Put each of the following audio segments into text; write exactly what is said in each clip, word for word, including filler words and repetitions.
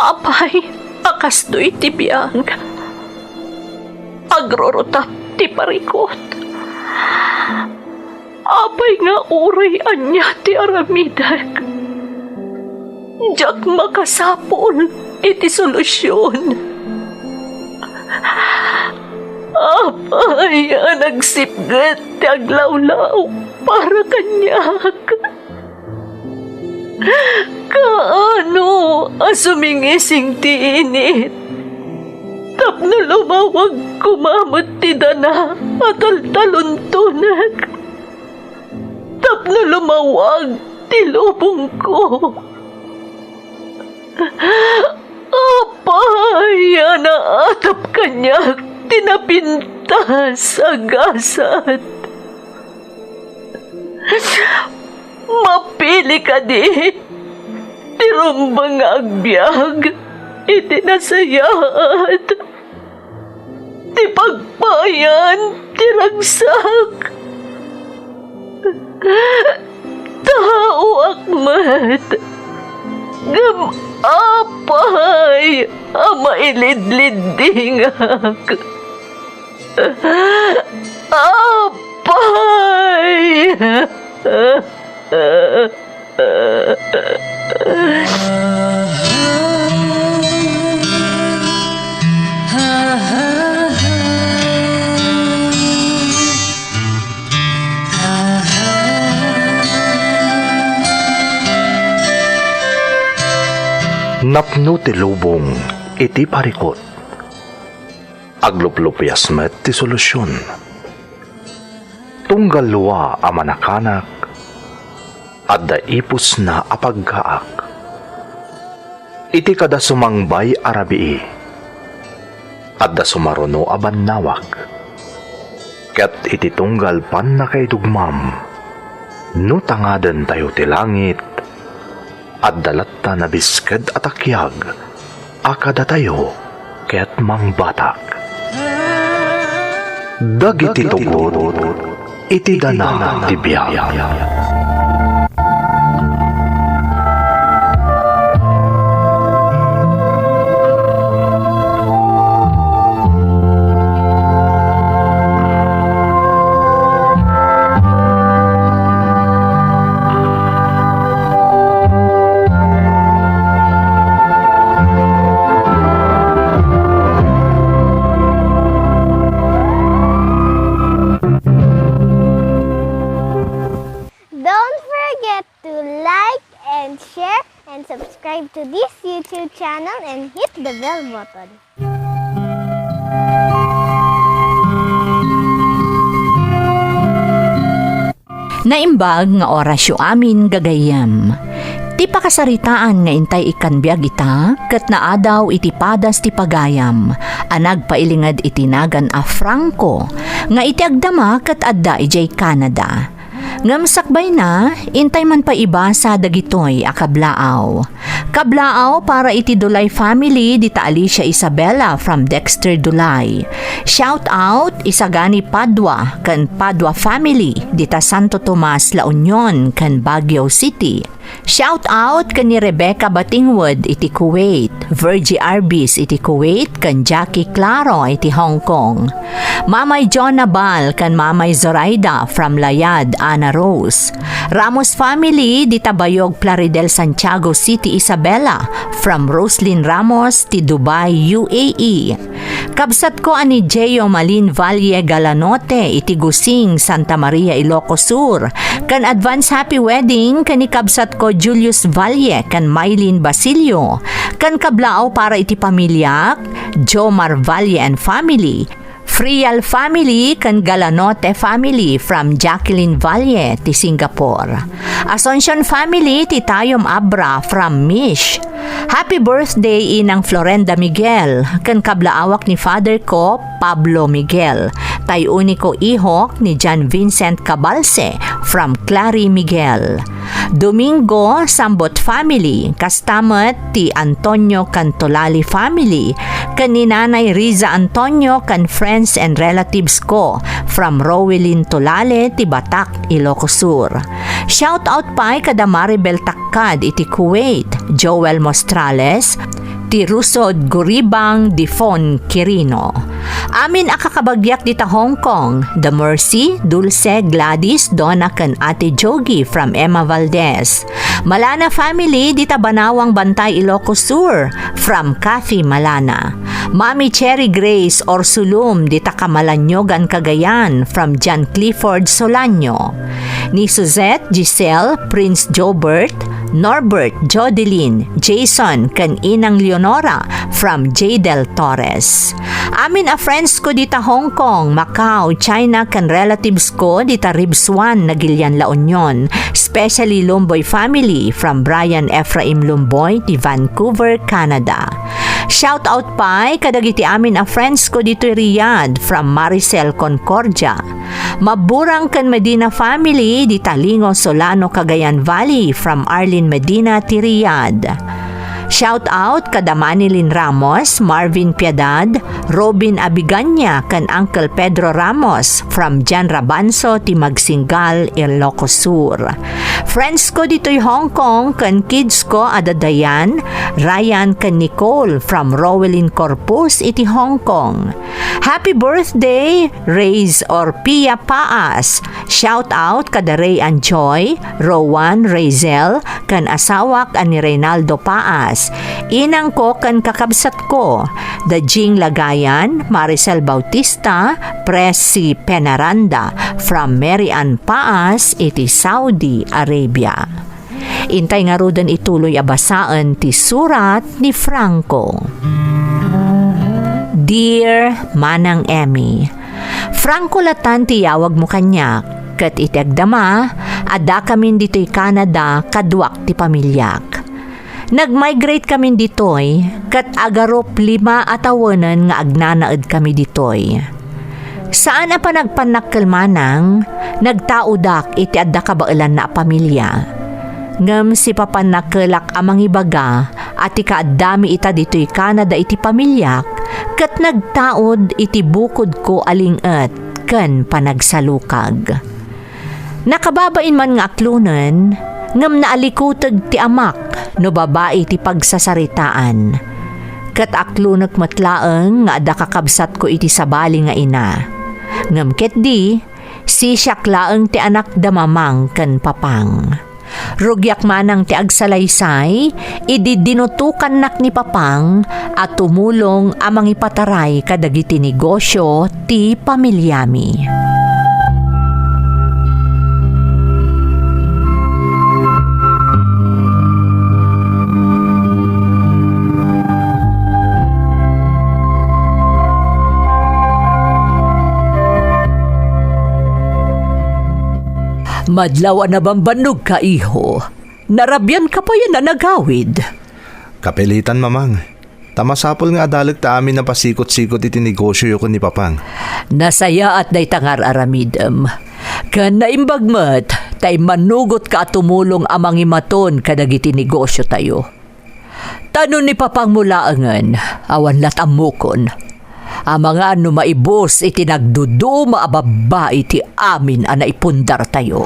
Apay a kastoy ti biag? Agrurutap ti parikut. Apay nga uray ania ti aramidek, diak makasapul iti solusion. Apay a nagsipget ti aglawlaw para kaniak? Kaano a sumingising ti init tapno lumawag koma met ti dana a taltaluntonek? Tapno lumawag ti lubongko. Apay a naatap kaniak ti napintas a gasat? Mapili kadi ti rumbeng nga agbiag iti nasayaat ti pagpayan ti ragsak. Taoak met, ngem apay a mailidliddingak? Apay! Napno ti lubong iti parikut. Agluplupias met ti solusion. Tunggal lua a manakanak, adda ipusna a paggaak. Iti kada sumangbay a rabii, adda sumaruno a bannawag. Ket iti tunggal pannakaidugmam, no tangadentayo ti langit, adda latta nabisked a takiag a kadatayo ket mangbatak. Dagiti tugot iti dana ti biag. Don't forget to like and share and subscribe to this YouTube channel and hit the bell button. Naimbag nga orasyo amin, gagayyem. Ti pakasaritaan nga intay ikkan biag ita ket naadaw iti padas ti pagayam a nagpailinged iti nagan a Franco nga iti agdama ket adda idiay Canada. Ngem sakbayna, intay man pay ibasa dagitoy a kablaaw. Kablaaw para iti Dulay family dita Alicia Isabela from Dexter Dulay. Shout out Isagani Padua ken Padua family dita Santo Tomas, La Union ken Baguio City. Shout out ken ni Rebecca Batingwood iti Kuwait, Virgie Arbis iti Kuwait, ken Jackie Claro iti Hong Kong. Mamay John Nabal ken Mamay Zoraida from Layad, Ana Rose. Ramos family, dita Bayog, Plaridel, Santiago City, Isabela, from Roslyn Ramos ti Dubai, U A E. Kabsatko a ni Geo Malin Valle Galanote iti Gusing, Santa Maria, Ilocos Sur, ken advance happy wedding ken ni kabsatko Julius Valle ken Mylene Basilio, ken kablaaw para iti pamiliak, Jomar Valle and family, Frial family ken Galanote family from Jacqueline Valle ti Singapore. Asuncion family ti Tayom Abra from Mish. Happy birthday, Inang Florenda Miguel, ken kablaawak ni Father ko, Pablo Miguel. Tay uniko ihok ni John Vincent Cabalse from Clary Miguel. Domingo Sambot family, kasta met ti Antonio Cantolali family, ken ni Nanay Riza Antonio ken friends and relatives ko from Rowelyn Tolale ti Batac, Ilocos Sur. Shout out pay kada Maribel Takkad iti Kuwait, Joel Mostrales, ti Rusod Guribang Difon Quirino. Amin a kakabagiak dita Hong Kong, The Mercy, Dulce, Gladys, Donna, ken Ate Jogi from Emma Valdez. Malana family dita Banawang Bantay, Ilocos Sur, from Kathy Malana. Mami Cherry Grace Orsulum dita Kamalanyogan, Cagayan, from John Clifford Solanio. Ni Suzette, Giselle, Prince Jobert, Norbert, Jodeline, Jason, ken Inang Leonora from Jadel Torres. Amin a friends ko dita Hong Kong, Macau, China, ken relatives ko dita Ribsuan, Nagilian, La Union, especially Lumboy family from Brian Ephraim Lumboy ti Vancouver, Canada. Shout out pay kadagiti amin a friends ko ditoy Riyadh from Maricel Concordia. Maburang ken Medina family dita Lingo, Solano, Cagayan Valley from Arlene Medina ti Riyadh. Shout out kada Manilyn Ramos, Marvin Piedad, Robin Abigania, ken Uncle Pedro Ramos from Jan Rabanso ti Magsinggal, Ilocos Sur. Friends ko ditoy Hong Kong ken kids ko a da Dayan, Ryan, ken Nicole from Rowelyn Corpus iti Hong Kong. Happy birthday, Reyes or Pia Paas! Shout out kada Ray and Joy, Rowan, Razel, ken asawak a ni Reynaldo Paas, inang ko ken kakabsat ko, da Jing Lagayan, Maricel Bautista, Presi Penaranda, from Mary Ann Paas iti Saudi Arabia. Intay ngaruden ituloy a basaen ti surat ni Franco. Dear Manang Emmy, Franco latan ti yawagmo kaniak, ket iti agdama, addakamin ditoy Canada kaduak ti pamiliak. Nag-migrate kamin ditoy, ket agarup lima a tawenen nga agnanaed kami ditoy. Saan a panagpannakkel manang, nagtaodak iti adda kabaelanna a pamilia. Ngem sipapannakkelak a mangibaga a ti kaaddami ita ditoy Canada iti pamiliak, ket nagtaod iti bukodko a ling-et ken panagsalukag. Nakababain man nga aklonen, ngem naalikuteg ti amak no babai ti pagsasaritaan. Ket aklonek met laeng nga adda kakabsatko iti sabali nga ina. Ngem ketdi, sisiak laeng ti anakda Mamang ken Papang. Rugiak manang ti agsalaysay idi dinutokannak ni Papang a tumulong a mangipataray kadagiti negosio ti pamiliami. Madlaw a nabambannog ka, iho. Narabian ka pay a nanagawid. Kapilitan, Mamang. Ta masapul nga adalek ta amin a pasikot-sikot iti negosioyo ken ni Papang. Nasayaat dayta nga ar-aramidem. Ken naimbag met ta immanugot ka a tumulong a mangimaton kadagiti negosio tayo. Ta no ni Papang mo laengen, awan lat ammokon. Amangan no maibus iti nagduduma a babbai ti amin a naipundar tayo.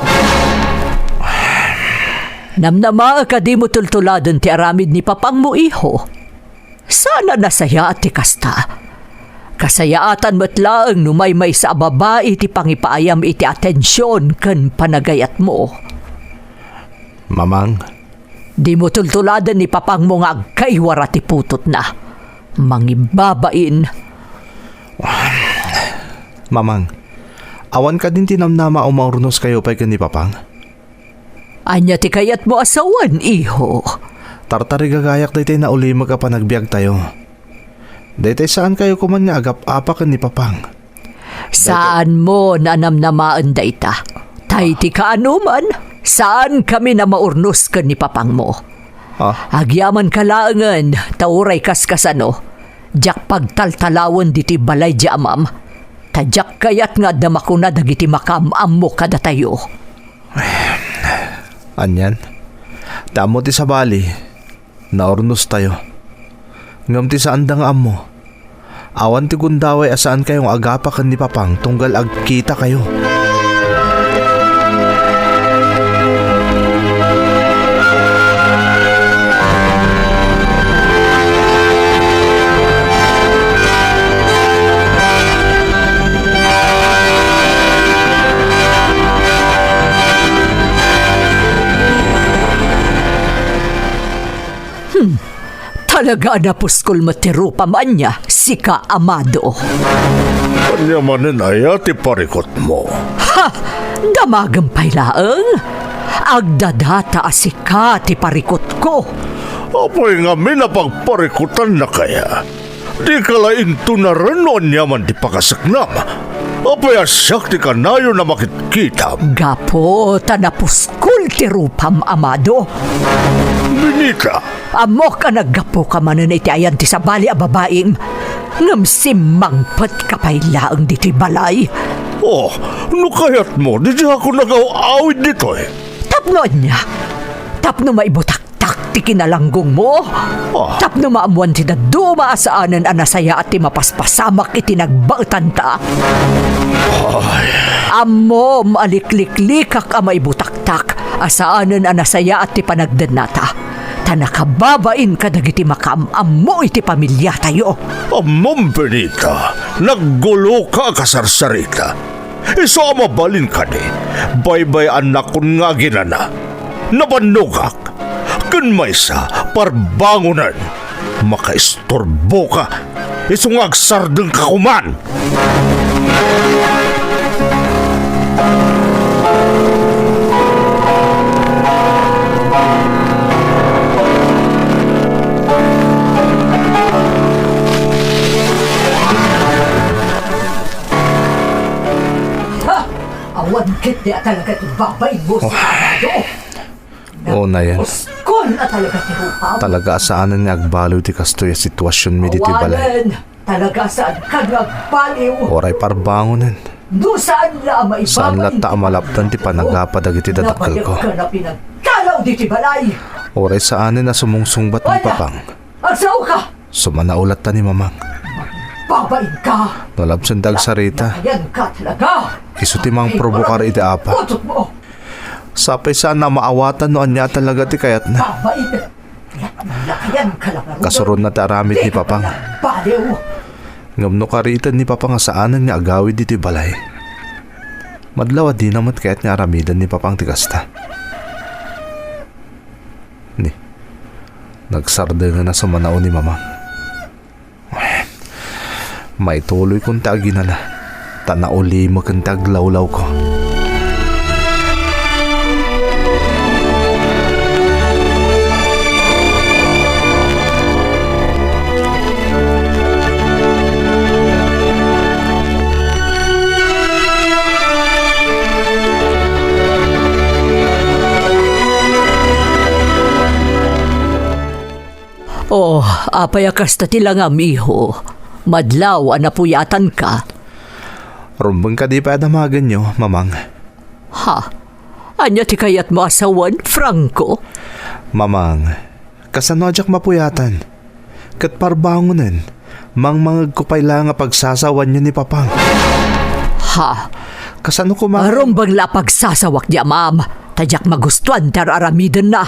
Namnamaek a dimo tultuladen ti aramid ni Papang mo, iho. Saan a nasayaat ti kasta. Kasayaatan met laeng no maymaysa a babai ti pangipaayam iti atension ken panagayatmo. Mamang. Dimo tultuladen ni Papang mo nga agkaiwara ti putotna. Mangibabain. Mamang, awan kadin ti namnama a umaurnos kayo pay ken ni Papang? Ania ti kayatmo a sawen, iho? Tartarigagayak daytoy naulimek a panagbiag tayo. Daytoy saan kayo koman nga agap-apa ken ni Papang. Saan mo nanamnamaen dayta? Tay ti kaanoman, saan kami na maurnos ken ni Papang mo. Ah. Agyaman ka laengen, ta uray kaskasano, diak pagtaltalawen ditoy balay di amam. Ta diak kayat nga adda makuna dagiti makaam-ammo kadatayo. Anian? Ta ammo ti sabali, naurnos tayo. Ngem ti saanda nga ammo, awan ti gundaway a saan kayo nga agapa ken ni Papang tunggal agkita kayo. Talaga a napuskol met ti rupam ania, sika, Amado. Ania manen aya ti parikutmo? Ha! Damagem pay laeng? Agdadata a sika ti parikutko. Apay ngamin a pagparikutannak aya? Dika la intunaren no aniaman ti pakaseknam. Apay a siak ti kanayon a makitkitam? Gapu ta napuskol ti rupam, Amado. Benita! Ammok a naggapuka manen iti ayan ti sabali a babaim, ngem simmangpetka pay laeng ditoy balay. Oh, no kayatmo, diakon agaw-awid ditoy. Tapno ania? Tapno maibutak tak ti kinalanggongmo? Ah. Tapno maammoan ti dadduma a saanen a nasayaat ti mapaspasamak iti nagbaetanta? Ay. Ammom a likliklikak a maibutaktak a saanen a nasayaat ti panagdennata. Ta nakababain kadagiti makaam-ammo iti pamiliatayo. Ammom, Benita, nagguloka a kasarsarita. Isu a mabalin kadi, baybay-annakon nga aginana. Nabannogak, ken maysa, parbangonen. Makaistorboka, isu nga agsardengka koman. Ha! Awan ketdi a talaga ti babainmo, Oh. Sabado. Oh, Nayan. Puskol a talaga ti rupam. Talaga a saanen nga agbaliw ti kastoy a situasionmi ditoy balay. Awanen. Talaga a saan ka nga agbaliw. Uray parbangonen. No saan la a maibabain Saan latta a malapdan ti panagapa dagiti dadakkelko. Nabayag ka na pinagdalaw ditoy balay. Uray saanen a sumungsungbat ni Ania? Papang. Agsao ka! Sumanao latta ni Mamang. Babain ka! No labsenda agsarita, Nakayan ka talaga! Isu ti mangprobokar iti apa. Utot mo! Sapay saan a maawatan no ania talaga ti kayatna. Babain! Nakayan ka lang, Ruben. Kasuronna ti aramid ni Papang. Baliw! Ngem no kariten ni Papang a saanen nga agawid ditoy balay, madlaw a dina met kayat nga aramiden ni Papang ti kasta. Ni, nagsardengen a sumanao ni Mamang. Maituloykon ti aginana, ta naulimeken ti aglawlawko. Oh, apay a kasta ti langam, iho? Madlaw a napuyatanka. Rumbeng kadi pay a damagenyo, Mamang. Ha? Ania ti kayatmo a sawen, Franco? Mamang, kasano a diak mapuyatan? Ket parbangonen, mangmangegko pay la nga pagsasawanyo ni Papang. Ha? Kasano koma Arumbeng la a pagsasawak ni Amam, ta diak magustuan ti ar-aramidenna.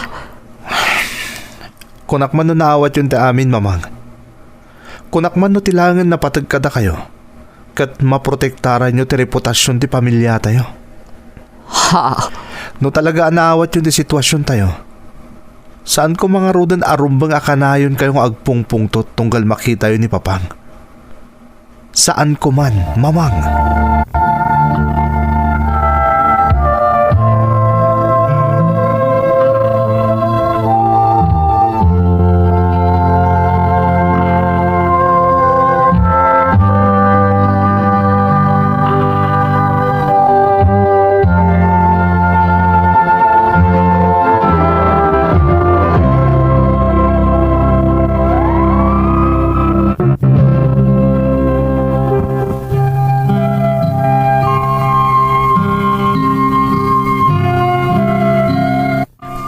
Kunak man no naawatyon ti amin, Mamang. Kunak man no ti laengen napateg kadakayo, ket maprotektaranyo ti reputasion ti pamiliatayo. Ha? No talaga a naawatyon ti situasiontayo, saan koma ngaruden a rumbeng a kanayonkayo nga agpungpungtot tunggal makitayo ni Papang. Saan koman, Mamang.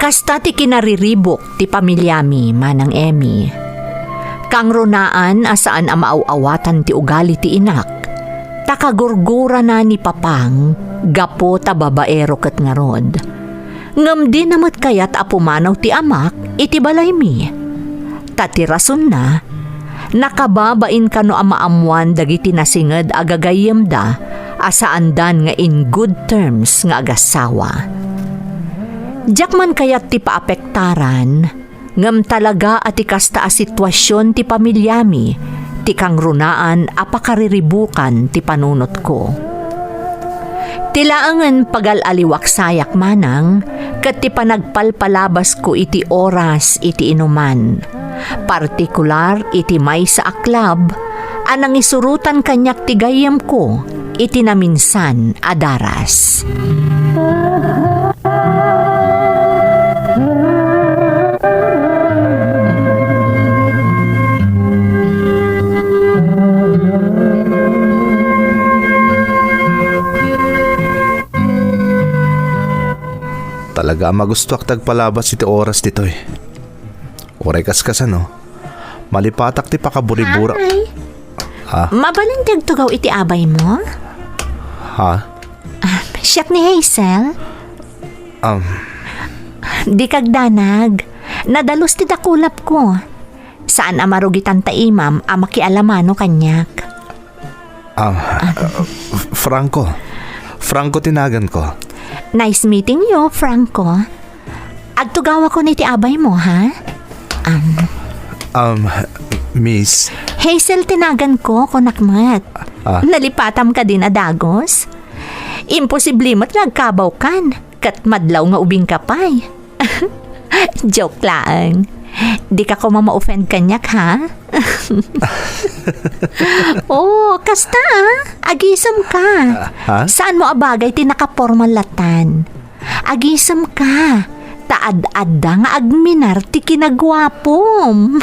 Kasta ti kinariribuk ti pamiliami, Manang Emmy. Kangrunaan a saan a maaw-awatan ti ugali ti inak, ta kagurgurana ni Papang gapu ta babaero ket ngarud. Ngem dina met kayat a pumanaw ti amak iti balaymi. Ta ti rasonna, nakababain kano a maammoan dagiti nasinged a gagayyemda a saandan nga in good terms nga agassawa. Diak man kayat ti paapektaran, Ngem talaga a ti kasta a situasion ti pamiliami ti kangrunaan a pakariribukan ti panunotko. Ti laengen pagal-aliwak sayak manang ket ti panagpalpalabasko iti oras iti inuman, partikular iti maysa a club a nangisurotan kaniak ti gayyemko iti naminsan a daras. Talaga a magustoak ti agpalabas iti oras ditoy. Uray kaskasano, malipatak ti pakaburibura. Hi. Ah. Mabalin ti agtugaw iti abaymo? Ha? Ah, siak ni Hazel. Um. Dika agdanag. Nadalus ti dakulapko. Saan a marugitan ta imam a makialamano kaniak. Ah, Franco. Franco ti naganko. Nice meeting you, Franco. Agtugawakon iti abaymo, ha? Um, Um, Miss. Hazel ti naganko, kunak met. Ah. Nalipatam kadin a dagus? Imposible met nga agkabawkan, ket madlaw nga ubingka pay. Joke laeng. Dika koma ma-offend kaniak, ha? Oh, kasta, ah. Agisemka. Ah, ha? Saanmo a bagay ti nakapormal latan? Agisemka. Ta ad-adda nga agminar ti kinaguapom.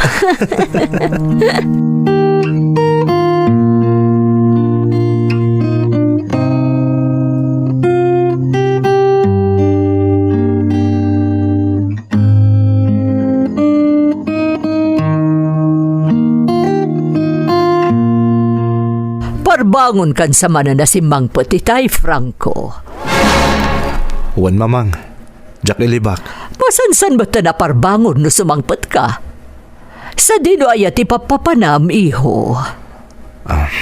Parbangonkan sa manen a simmangpet itay, Franco. Wen, Mamang. Diak ilibak. Masansan met ta naparbangon no sumangpetka. Sadino aya ti pappapanam, iho? Ah,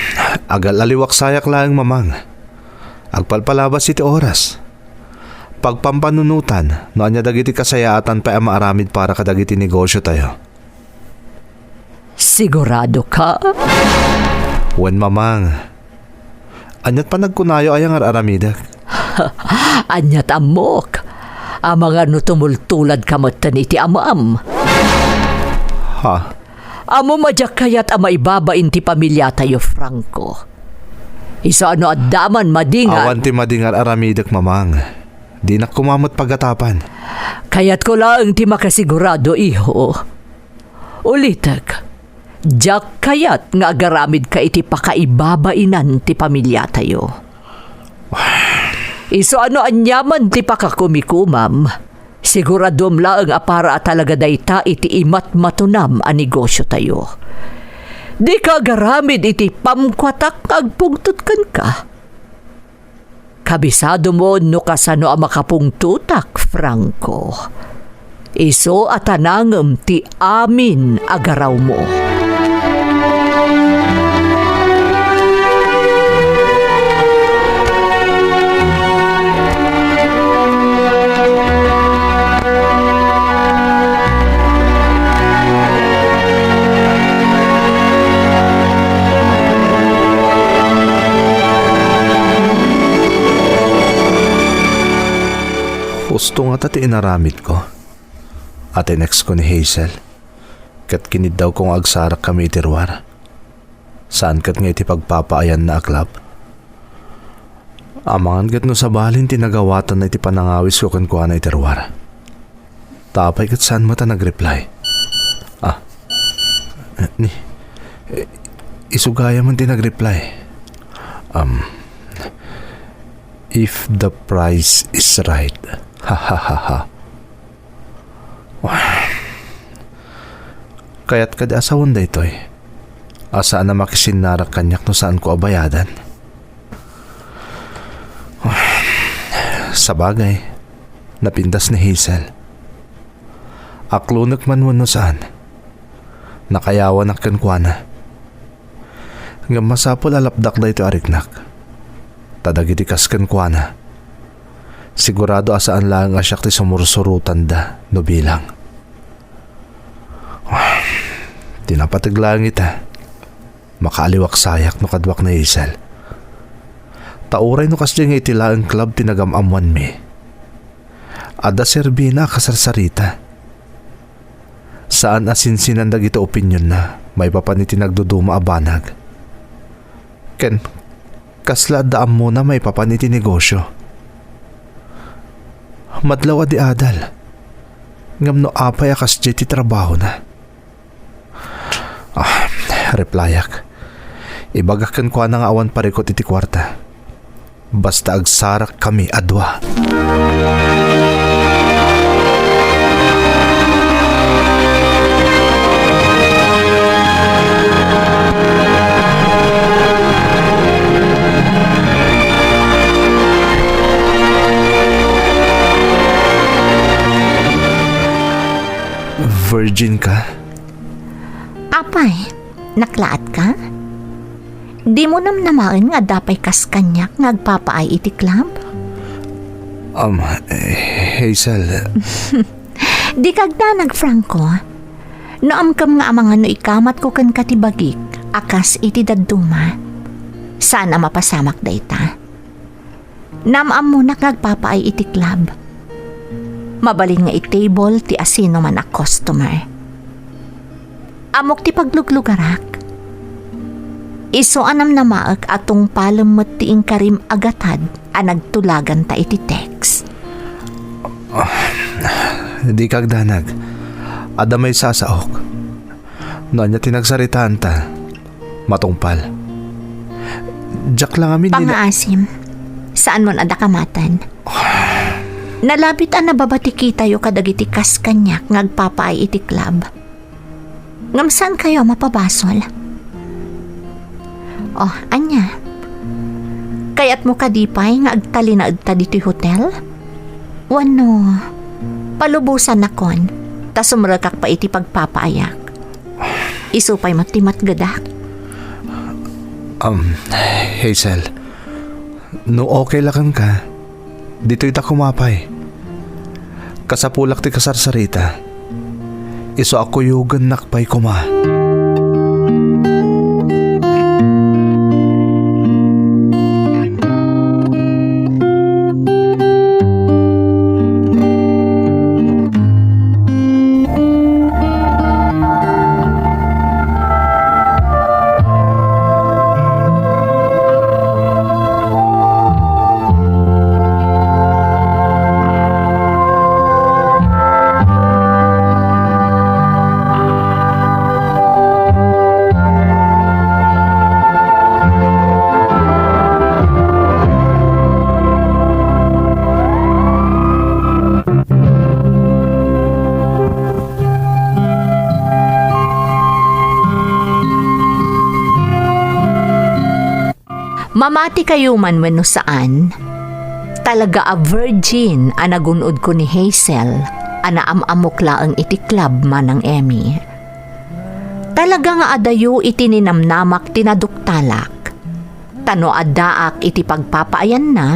agal-aliwak sayak laeng, Mamang. Agpalpalabas iti oras. Pagpampanunotan no ania dagiti kasayaatan pay a maaramid para kadagiti negosiotayo. Siguradoka? Wen, Mamang. Aniat panagkunayo aya nga ar-aramidek? Aniat ammok? Amangan no tumultuladka metten iti amam. Ha? Ammom a diak kayat a maibabain ti pamiliatayo, Franco. Isu a no adda man madi nga Awan ti madi nga ar-aramidek, Mamang. Dinak koma met pagatapan. Kayatko laeng ti makasigurado, iho. Ulitek, diak kayat nga agaramidka iti pakaibabainan ti pamiliatayo. Isu a no aniaman ti pakakumikomam, siguradom laeng a para a talaga dayta iti imatmatonam a negosiotayo. Dika agaramid iti pamkuatak nga agpungtot kenka. Kabisadom no kasano a makapungtotak, Franco. Isu a tanangem ti amin a garawmo. Husto ngata ti inaramidko. Ati-nextko ni Hazel, ket kiniddawko nga agsarakkami iti ruar. Saan ket nga iti pagpapaayanna a club. Amangan ket no sabalin ti nagawatanna iti panangawisko kenkuana iti ruar. Ta apay ket saan met a nag-reply? Ah. Ni, eh, isu gayam ti nag-reply. Um, if the price is right. Ha, ha, ha, ha. Kayat kadi a sawen daytoy? A saan a makisinnarak kaniak no saanko a bayadan? Sabagay, napintas ni Hazel. Aklonek man wenno saan, nakayawanak kenkuana. Ngem masapul a lapdak daytoy a riknak. Ta dagiti kas kenkuana, sigurado a saan laeng a siak ti sumursurotanda no bilang. Ti napateg laeng ita, makaaliwak sayak no kaduak ni Hazel. Ta uray no kasdiay nga iti laeng club ti nagam-ammoanmi, adda serbina a kasarsarita. Saan a sinsinan dagiti opinionna maipapan iti nagduduma a banag. Ken kasla adda ammona maipapan iti negosyo. Madlaw a di adal. Ngem no apay a kasdiay ti trabahona? Ah, replyak. Ibagak kenkuana nga awan parikut iti kuarta. Basta agsarakkami a dua. Virgin ka? Apay, naklaatka? Dimo namnamaen nga adda pay kas kaniak nga agpapaay iti club? Um, eh, Hazel. Dika agdanag, Franco. No amkem nga amangan no ikamatko kenka ti bagik a kas iti dadduma, saan a mapasamak dayta. Naam-ammonak nga agpapaay iti club. Mabalin nga i-table ti asinoman a customer. Ammok ti pagluglugarak. Isu a namnamaek a tungpalem met ti inkarim a gatad a nagtulaganta iti text. Dika agdanag. Adda maysa a saok. No ania ti nagsaritaanta, matungpal. Diak la ngamin nila- Pangaasim. Saanmon a dakamaten. Nalabit a nababatikitayo kadagiti kas kaniak nga agpapaay iti club. Ngem saankayo a mapabasol? Oh, ania? Kayatmo kadi pay nga agtalinaedta ditoy hotel? Wenno, palubosannakon, ta sumrekak pay iti pagpapaayak. Isu pay met ti matgedak. Um, Hazel, no okay la kenka, ditoy ta koma pay. Kasapulak ti kasarsarita. Isu a kuyogennak pay koma. Mamati kayo man wenno saan, talaga a virgin a nagun-odko ni Hazel a naam-ammok laeng iti club, Manang Emmy. Talaga nga adayo iti ninamnamak ti naduktalak. Ta no addaak iti pagpapaayanna,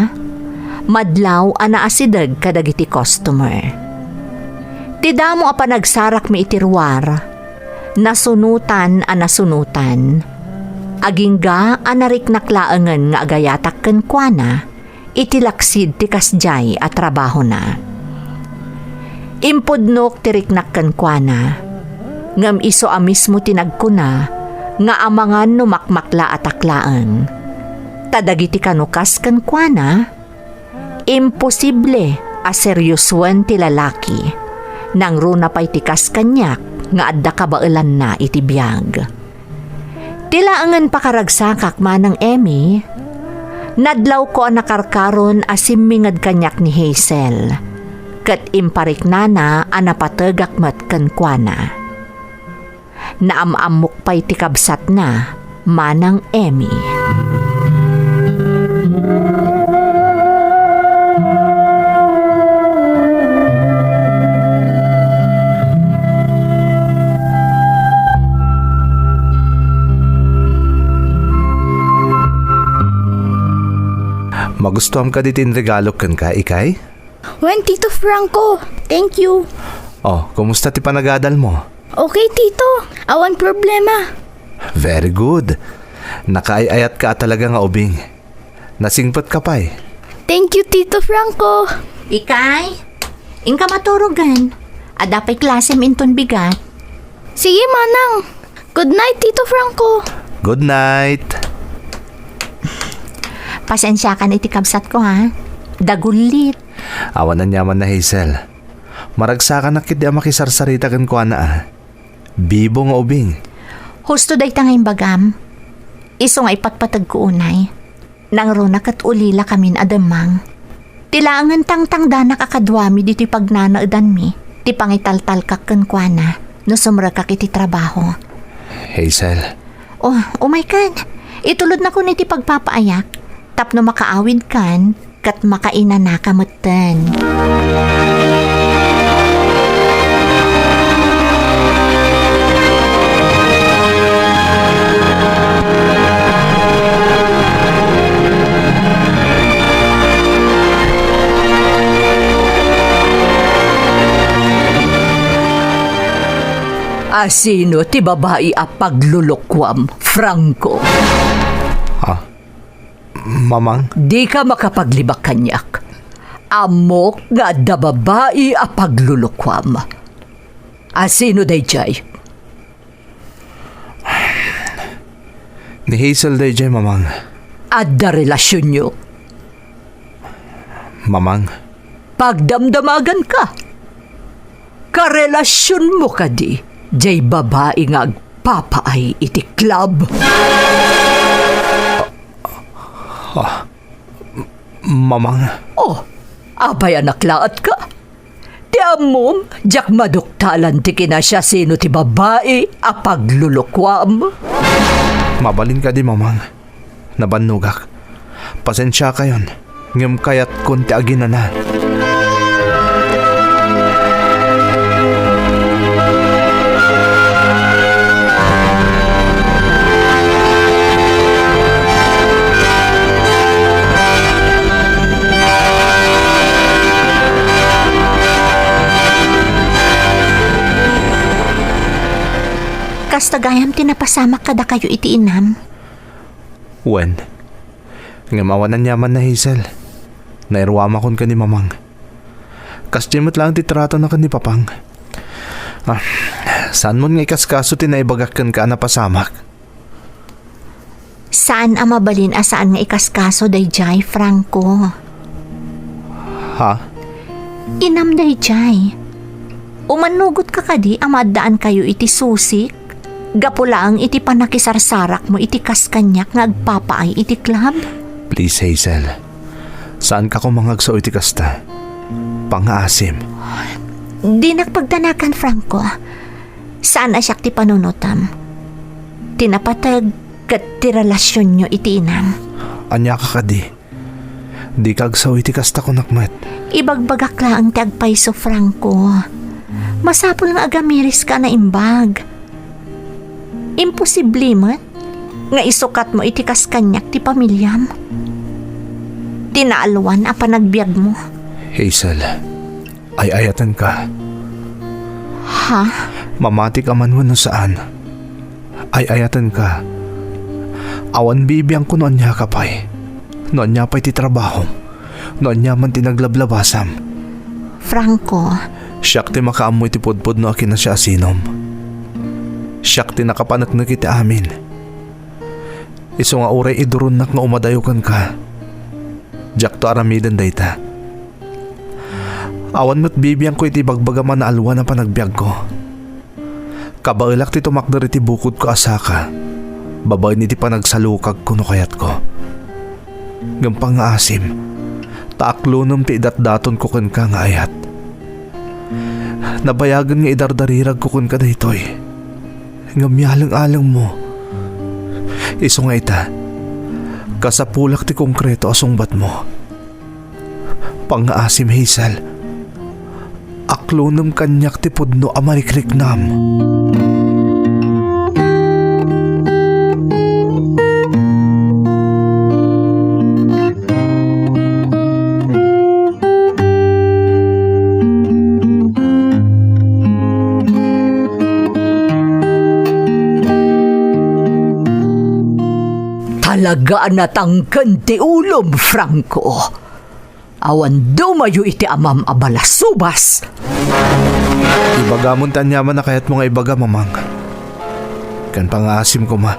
madlaw a naasideg kadagiti customer. Ti damo a panagsarakmi iti ruar, nasunotan a nasunotan. Agingga a nariknak laengen nga agayatak kenkuana iti laksid ti kasdiay a trabahona. Impudnok ti riknak kenkuana, ngem isu a mismo ti nagkuna nga amangan no makmaklaatak laeng. Ta dagiti kanukas kenkuana, imposible a seriosoen ti lalaki, nangruna pay ti kas kaniak nga adda kabaelanna iti biag. Ti laengen pakaragsakak, Manang Emmy, nadlawko a nakarkaron a simminged kaniak ni Hazel, ket impariknana a napategak met kenkuana. Naam-ammok pay ti kabsatna, Manang Emmy. Magustuam kadi ti inregalok kenka, ikay? Wen, Tito Franco. Thank you. Oh, kumusta ti panagadalmo? Okay, Tito. Awan problema. Very good. Nakaay-ayatka a talaga nga ubing. Nasingpetka pay. Thank you, Tito Franco. Ikay, inka maturogen. Adda pay klasem inton bigat. Sige, Manang. Good night, Tito Franco. Good night. Pasensiakan iti kabsatko, ha? Dagullit. Awan aniamanna, Hazel. Maragsakanak ketdi a makisarsarita kenkuana, a. Bibo nga ubing. Husto dayta nga imbagam. Isu nga ipatpategko unay. Nangruna ket ulilakamin a demmang. Ti laengen tangtangdanak a kaduami ditoy pagnanaedanmi ti pangitaltalkak kenkuana no sumrekak iti trabaho. Hazel. Oh, umaykan. Itulodnakon iti pagpapaayak tapno makaawidkan ket makainanaka metten. Asino ti babai a paglulukuam, Franco? Ah, Mamang? Dika makapaglibak kaniak. Ammok nga adda babai a paglulukuam. Asino daydiay? Ni Hazel daydiay, Mamang. Adda relasionyo? Mamang. Pagdamdamaganka. Karelasionmo kadi diay babai nga agpapaay iti club? Ah, Mamang. Oh, apay a naklaatka? Ti ammom, diak maduktalan ti kinasiasino ti babai a paglulukuam. Mabalin kadi, Mamang. Nabannogak. Pasensiakayon, ngem kayatkon ti aginana. Kasta gayam ti napasamak kadakayo iti inam? Wen. Ngem awan aniamanna, Hazel. Nairuamakon ken ni Mamang. Kasdiay met laeng ti tratona ken ni Papang. Ah, saanmon nga ikaskaso ti naibagak kenka a napasamak? Saan a mabalin a saan nga ikaskaso daydiay, Franco. Ha? Inam daydiay. Umannugotka kadi a maaddaankayo iti susik gapu laeng iti pannakisarsarakmo iti kas kaniak nga agpapaay iti club? Please, Hazel. Saanka koma nga agsao iti kasta. Pangngaasim. Dinak pagdanagan, Franco. Saan a siak ti panunotam. Ti napateg ket ti relasionyo iti inam. Ania ka kadi? Dika agsao iti kasta, kunak met. Ibagbagak laeng ti agpayso, Franco. Masapul nga agamiriska a naimbag. Imposible met nga isukatmo iti kas kaniak ti pamiliam. Ti naalwan a panagbiagmo. Hazel, ay-ayatenka. Ha? Mamatik a man wenno saan. Ay-ayatenka. Awan bibiangko no ania ka pay. No ania pay ti trabahom. No ania man ti naglablabasam. Franco. Siak ti makaammo iti pudpudno a kinasiasinom. Siak ti nakapaneknek iti amin. Isu nga uray iduronnak nga umadayo kenka, diakto aramiden dayta. Awan met bibiangko iti ibagbagam a naalwan a panagbiagko. Kabaelak ti tumakder iti bukodko a saka, babaen iti panagsalukagko no kayatko. Ngem pangngaasim, ta aklonem ti idatdatonko kenka nga ayat. Nabayagen nga idardariragko kenka daytoy. Ngem yaleng-alengmo. Isu nga ita, kasapulak ti konkreto a sungbatmo. Pangngaasim, Hazel. Aklonem kaniak ti pudno a marikriknam. Talaga a natangken ti ulom, Franco. Awan dumayo iti amam a balasubas. Ibagamon ti aniaman a kayatmo nga ibaga, Mamang. Ken pangaasim koma,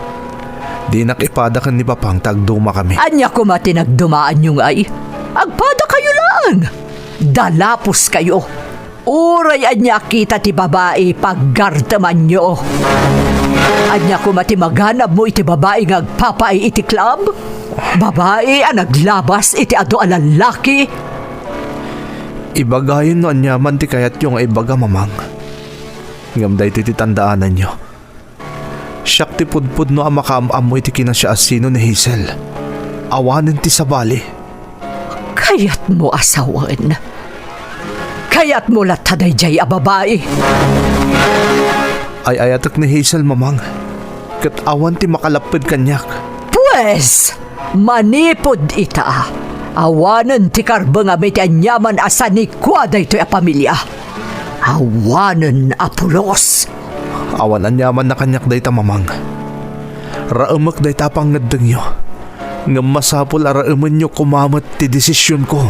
dinak ipada ken ni Papang ta agdumakami. Ania koma ti nagdumaanyo ngay? Agpadakayo laeng. Dalapuskayo. Uray ania a kita ti babai, paggartemanyo. Ania koma ti maganabmo iti babai nga agpapaay iti club? Babai a naglabas iti adu a lallaki? Ibagayon no aniaman ti kayatyo nga ibaga, Mamang. Ngem daytoy ti tandaananyo. Siak ti pudpudno a makaam-ammo iti kinasiasino ni Hazel. Awanen ti sabali. Kayatmo a sawen. Kayatmo latta daydiay a babai. Ay-ayatek ni Hazel, Mamang. Ket awan ti makalapped kaniak. Pues, manipud ita, awanen ti karbengam iti aniaman a sanikua daytoy a pamilia. Awanen a pulos. Awan aniamanna kaniak dayta, Mamang. Raemek dayta a pangngeddengyo. Ngem masapul a raemenyo koma met ti desisionko.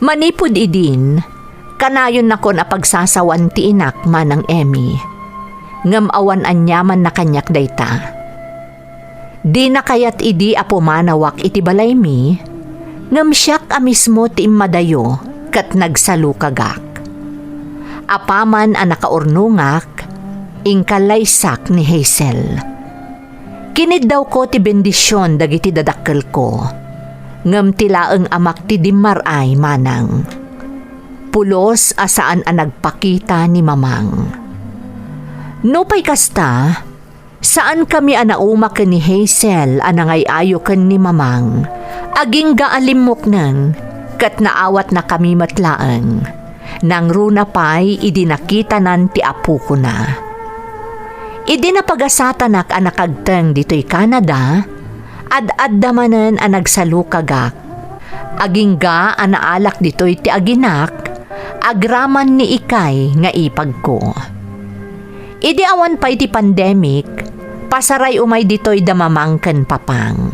Manipud idin, kanayonnakon a pagsasawan ti inak, Manang Emmy. Ngem awan aniamanna kaniak dayta. Dina kayat idi a pumanawak iti balaymi, ngem siak a mismo ti immadayo ket nagsalukagak. Apaman a nakaurnongak, inka laysak ni Hazel. Kiniddawko ti bendision dagiti dadakkelko, ngem ti laeng amak ti dimmar-ay, Manang. Pulos a saan a nagpakita ni Mamang. Nupay kasta, saankami a nauma ken ni Hazel a nangay-ayo ken ni Mamang, agingga a limmuknen, ket naawatnakami met laeng. Nangruna pay idi nakitanan ti apokona. Idi napagasatanak a nakagteng ditoy Canada, ad-adda manen a nagsalukagak. Agingga a naalak ditoy ti aginak, agraman ni Ikay nga ipagko. Idi awan pay ti pandemic, pasaray umay ditoy da Mamang ken Papang.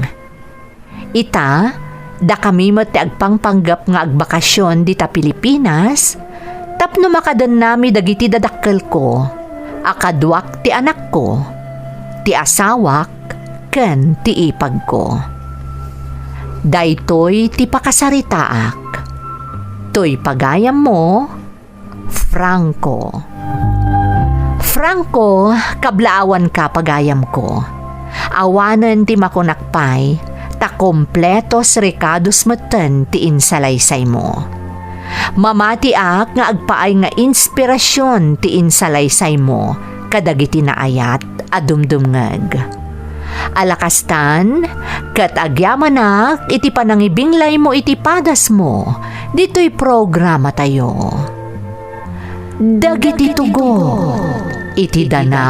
Ita, dakami met ti agpangpanggep nga agbakasion dita Pilipinas tapno makadennami dagiti dadakkelko a kaduak ti anakko, ti asawak, ken ti ipagko. Daytoy ti pakasaritaak. Toy pagayammo, Franco. Franco, kablaawanka, pagayamko. Awanen ti makunak pay, ta kompletos rekados metten ti insalaysaymo. Mamatiak nga agpaay nga inspirasion ti insalaysaymo kadagiti naayat a dumdumngeg. Alakastan, ket agyamanak iti panangibinglaymo iti padasmo ditoy programatayo. Dagiti tugot iti dana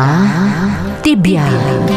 ti biag.